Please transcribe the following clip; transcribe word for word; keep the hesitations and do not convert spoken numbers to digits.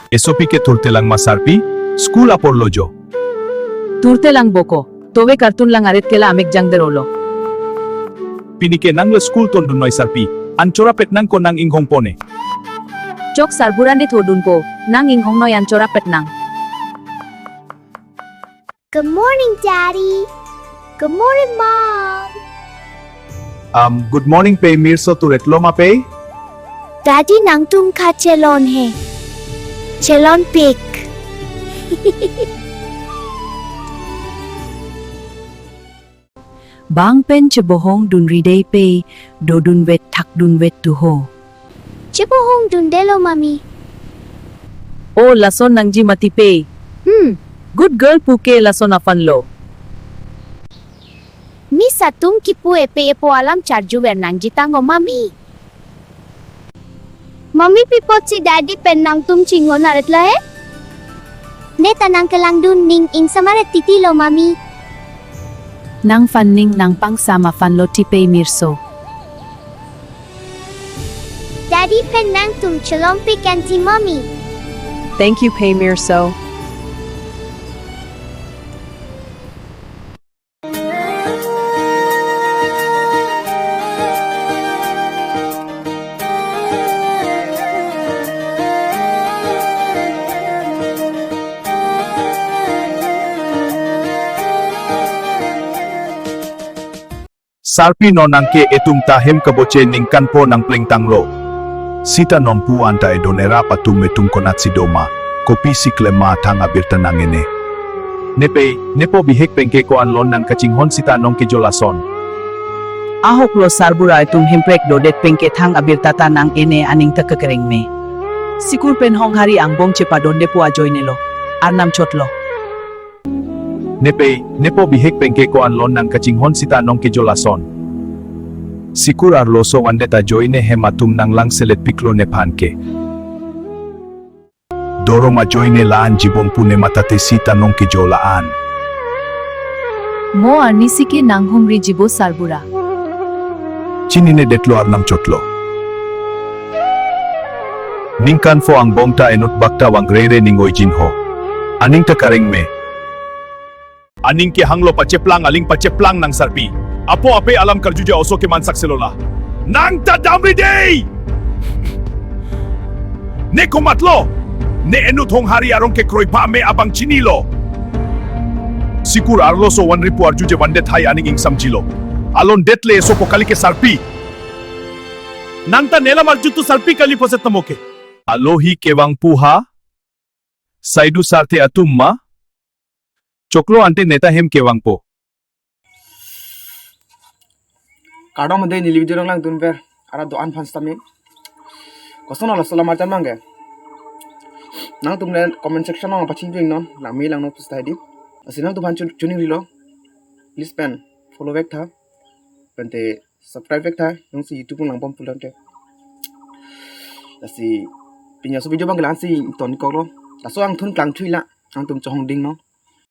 Esopi ke thurtelang ma sarpi, school apor lo jo. Thurtelang boko, tove cartoon lang aret ke la amek jangder olo. Pini ke nang le school tondun noi sarpi, an chorapet nang ko nang inghong pone. Chok sarbura ne thodun ko, nang inghong noi an chorapet nang. Good morning, Daddy. Good morning, Mom. Um, good morning, Pei Mirso, thur-et lo ma Pei? Daddy nangtum kachelon he. Chelonpik. Bang pen chebohong dunri dei Pei, dodunvet thakdunvet tu ho. Chebohong dundelo, Mummy. Oh, lason nangji mati Pei. Hmm. Good girl pu ke lason aphan lo. Miss atum kipu epe epo alam charjuver nangji tang o, Mummy. Mummy, pi apotsi Daddy pen nangtum chinghon aret lo he? Ne ta nang kelangdun ning ingsam aret titi lo, Mummy. Nangphan ning nangpangsam aphan lo ti Pei Mirso. Daddy pen nangtum chelonpik an ti, Mummy. Thank you, Pei Mirso. Sarpi, non nang ke etum ta hem kaboche ningkan po nangpleng tanglo. Sita non pu anta edon erap atum etum konatsi do ma, kopisi klem ma thang abirta nang-e ne. Ne Pei, nepo bihek pen ke ko-an lon nang kachinghon sita nong kejo lason. Ahok lo sarbura etum hemprek dodet pen ke thang abirta ta nang-e ne, aning ta kekereng me. Sikur pen Honghari angbong chepadonde pu ajoine lo. Arnam chot lo. Ne Pei, nepo bihek pen ke ko-an lon nang kachinghon sita nong kejo lason. Sikur arloso vandet ajoine hem atum nang langselet piklo nephan ke. Dorom ajoine la-an jibon pu ne matate sita nong kejo la-an. Mo arnisi ke nang humri jibo sarbura. Chinine detlo, arnam chotlo. Ningkan pho angbong ta enut bak ta vang rere ning oijin ho. Aning ta kareng me. Aning kehanglo, pacheplang aling pacheplang nang sarpi. Apo ape alam karjuje oso ke mansak selola. Nang ta damri dei. Ne komatlo. Ne enut Honghari arong ke kroipa me abang chinilo. Sikur arloso vanri pu arjuje vandet hai aning ingsamjilo. Alon detle esopo kali ke sarpi. Nang ta nelam arju tu sarpi kali poset tamo ke. Alohi kevang pu ha. Saidu sarthe atum ma. Choklo ante neta hem kevangpo. Kardom ante neli video nanglangdunver arat do-an aphan sitame. Koson hala sola marjan mangke. Nangtum le comment section nang pachini ding non, langme langno pustai di. Lasi nangtum aphan chun-, chuningrilo. Please pen follow vek tha. Pente subscribe vek tha, jongsi YouTube langbom pulote. Lasi pini aso video abang ke la-ansi tonkoklo. Laso angthun klangthuila, nangtum chohong ding non.